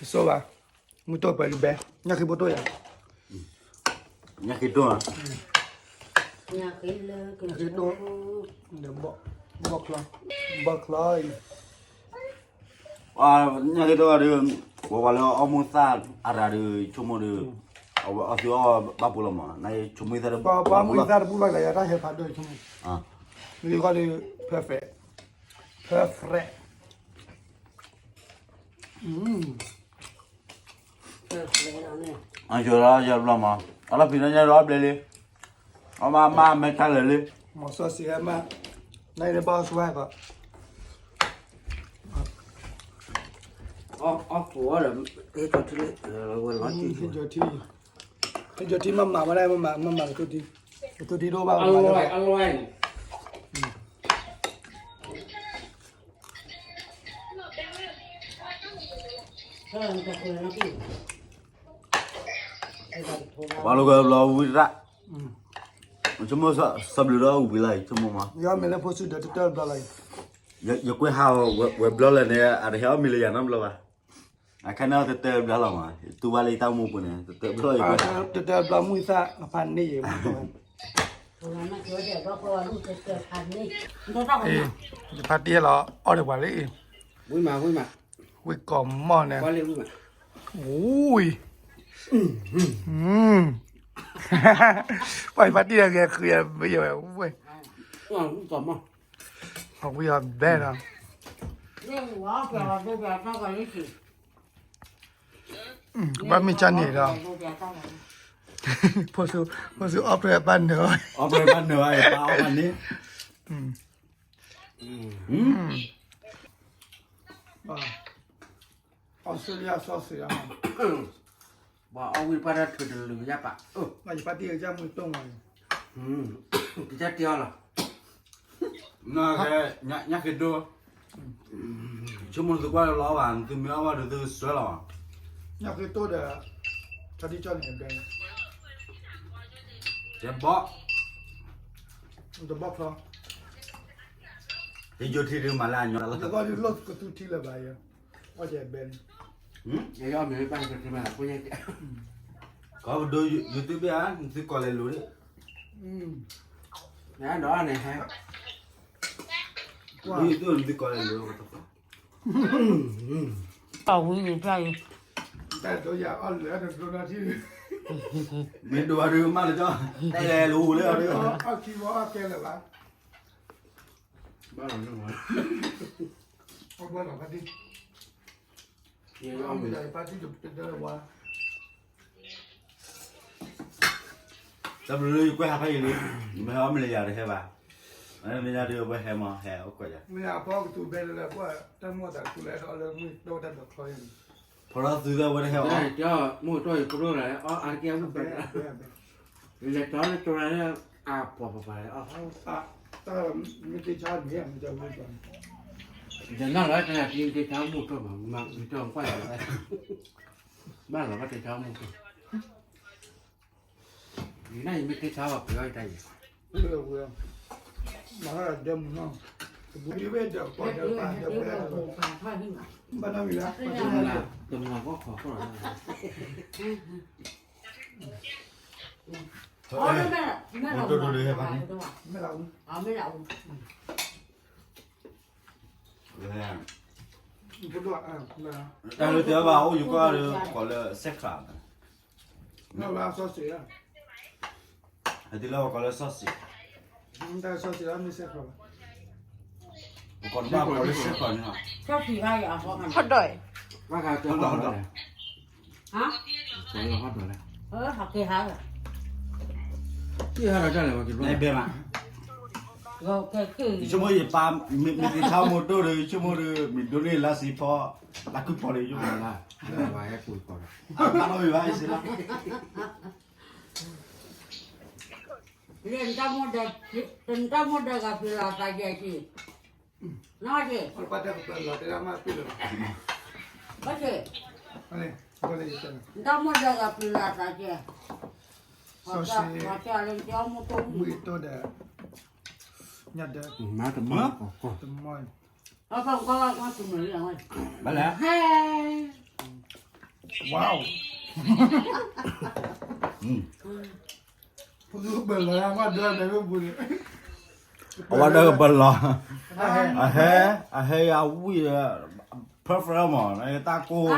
တစိဘၣ်, မုၢ်တိၢ်ပှဲၤတဘဲ, ညၣ်ဃ့ဖိတိၢ်ယၤ, ညၣ်ဃ့တိၢ်, ညၣ်ဃ့တိၢ်, ဘီချီ, ဘီချီအံၤ ညၣ်က့ၤတဂီၤဒီး, ပှၤပှၤလၢအီၣ်မူသၣ်အရၤဒီး ဆိကမိၣ်ဒီး, အဝဲအီၣ်သုအီၣ်ဘၣ်ပူၤလီၤမး, နဆိကမိၣ်သၣ်တပူၤ, ပှၤမူသၣ်တပူၤဘၣ်လၢယတၢ်ဟဲဖးဒိၣ်ဆိကမိၣ်, မ့ၢ်ဂီၢ်ဒီး perfect, perfect, အယိၤလီၤယဘျီမး, အလီၢ်ဖံးနီၢ်ညါဒီးအီၣ်ဘျဲလံ, အမါမါမဲာ်ချါလၢာ်လံ, မီၤစီဆှံဟဲမး, နအံၤန့ၣ်ဘၣ်အီၣ်ဆူၣ်ဝဲကီး, အီၣ်, ဟ့ၣ်ကၠီထံ, ဟ့ၣ်ကၠီထံ, ဟ့ၣ်ကၠီထံမၤမၤဝဲဒၣ်, မၤမၤကတိၢ်ထံ, ကတိၢ်ထံဒိၣ်ဘၣ်, ပှၤလၢကဘျီဝံၤတၢ်, ဆိကမိၣ်စီၤဘျုးဒီးအူပှ့ၤလီၤအံၤ, ဆိကမိၣ်မး, ယမ့ၢ်လၢဖိဆူၣ်ဒီးတတၢၢ်ဘျီလီၤအံၤ, ယကွဲးဟးဝဲဘျီလၢ်န့ၣ် အတဟဲအီၣ်မ့ၤလၢယၤနီတဘျီဘၣ်, အခါန့ၣ်တတၢၢ်ဘျီလီၤမး, တူၢ်ဘၣ်လၢယတၢ်အိၣ်မူပူၤန့ၣ် တတၢၢ်ဘျီ, တတၢၢ်ဘျီမုၢ်သၣ်အဖးန့ၣ်အံၤ, ယဖါတံၢ်လီၤ အီၣ်ဒံးပှၤလံ, ဝံၣ်မး, ဝံၣ်မး, ဝံၣ်ကီၢ်မီၢ်န့ၣ်, ဝံၣ်, ပှၤယဖါတံၢ်ဂဲၤဃုာ်ယၤ, ဝံၣ်ကီၢ်မီၢ်, အဝံၣ်အီၤဘဲဒီး ကဘၣ်မ့ၢ်ကၢ်န့ၣ်ဒီး, ဖိဆူအီၣ်ပြဲးဘၣ်နၢၤ, အီၣ်ပြဲးဘၣ်နၢၤဘၣ်, အီၣ်ဘၣ်န့ၣ်, အီစထြ့လယါစီဆှံ, ပှၤအီၣ်ဝံၣ်ပှၢ်တၢ်ထုးတလုာ်ယၢ်ပာ်, ယဖါတံၢ်ကစၢ်မုၢ်တိၢ်မး, ကစၢ်တ့အီၤလီၤ, ညၣ်ဃ့ဒိၣ်, ဆိကမိၣ်သုကွၢ်လီၤဘၣ်, သုမ့ၢ်အီၣ်ဘၣ်ဒီးသုစွဲလီၤ, ညၣ်ဃ့ဒိၣ်ဒီး, ထီဒံကၠီန့ၣ်, တဘီ, တဘီချီ, ဟ့ၣ်ယိၤထံဒုးမၤလၢအညီလီၤ, တဘီဒုးလီၢ်ကသူထံလၢၤဘၣ်ယၤ, အီၣ်ကဲဘဲန့ၣ်, ယအီၣ်မ့ၤဘၣ်ကထံမးလၢဖိညါကဲ, ကီၢ်ပဒိ YouTube ဘၣ်ဧါ, သုကိးလဲၤလိၤ, ဒီးန့ၣ်ဟဲ, သုကိးလဲၤလိၤ, အဝံၤန့ၣ်ဖျါအံၤ, တၢ်ဒိယၤအီၣ်လၢတဒိထံ, မ့ၢ်ဒိဘၣ်ဒုးမးလၢကီၢ်, တၢ်လဲၤလိၤလၢအီၤဒုး, အီၣ်ခံဘီအီၣ်ကဲလၢၤဘၣ်, ဘၣ်လီၤန့ၣ်, အီၣ်ဘၣ်လီၤဖါတံၢ်, ယအီၣ်မ့ၤဖါတံၢ်တဒၢဝါ တၢ်ဘျုးလၢယကွဲးဟးဖးယံာ်လံ, မ့ၢ်အီၣ်မ့ၤလၢယၤတဟဲဘၣ်, မ့ၢ်ဒၣ်ဒုးဝဲဟဲမး ဟဲအိၣ်ကွဲးယၤ, မ့ၢ်အဖီကသူဘဲလၢပှၤတၢ်မီၢ်သးကူလဲဒီးလၢမုၢ်တိၢ်တၢ်ဒိးချီယၤန့ၣ်, ဖီထီၣ်သုသၢဝဲတဟဲအီၤ, မုၢ်တိၢ်ယကရိလၢ အီအါတကဲမုၢ်ပဲ, လဲၤတီလၢကရၤလၢ အပှၤပပၤလဲၣ်အီၤ, တၢ်မ့ၢ်တ့ဆါမ့ၢ်မ့ၢ်တဝဲ, ယနၢ်လီၤတၢ်နၤတံၢ်တ့ဆါမုၢ်တိၢ်မး မၤကံၢ်တီၢ်ကွၢ်ယၤ, ဘၣ်လီၤဘၣ်တ့ဆါမုၢ်တိၢ် ယနၢ်ယမ့ၢ်တ့ဆါဘၣ်ပှဲၤအီၣ်ယတၢ်ယဲ, မၤဒၢမုၢ်နီၢ်, တဘူးယဝဲဒီးကီၢ်ဒီးပၢ်ဒီးဝဲ, ဘၣ်နီၢ်မံၤလၢ, တမၤကီၢ်ခီၣ်ခီၣ်လီၤ, မ့ၢ်လၢ, တၢ်လၢတဲဘၣ်အိၣ်ယကွၢ်လၢကိးလၢစဲခရး, အတလၢကိးလၢစီဆှံ, ကိးတဘၣ်ကိးလၢစဲခရး, ဟီၣ်ဒိး, ဟီၣ်ဒိး, ဟီၣ်ဒိး, ယဆိကမိၣ်ယပၢ် မ့ၢ်တ့ဆါမိၢ်တိၢ်ဒီး ယဆိကမိၣ်ဒီး မ့ၢ်ဒိးန့ၢ်လါစ့ဖီ, လါခုဖီဒီး ယဆိကမိၣ်, ဘၣ်နီၢ်မံၤဘၣ်စ့လီၤ, နတၢ်မိၢ်ဒၢဂၤပျံၤလီၤသးကဲက့ၤ, နက့ၤ, ဘၣ်က့ၤ, နတၢ်မိၢ်ဒၢဂၤပျံၤလီၤသးကဲ, စီဆှံ, မုၢ်အ့တိၢ်ဒီး, ညၣ်ဒၢ, တမီၢ်, ဘၣ်လဲၣ်, ဝါ, ဘၣ်လဲၣ်, အဝဲဒၣ်ကဘၣ်လီၤ, အဟဲ, အဟဲအဝံၣ်, perfect မး, တၢ်ကိၢ်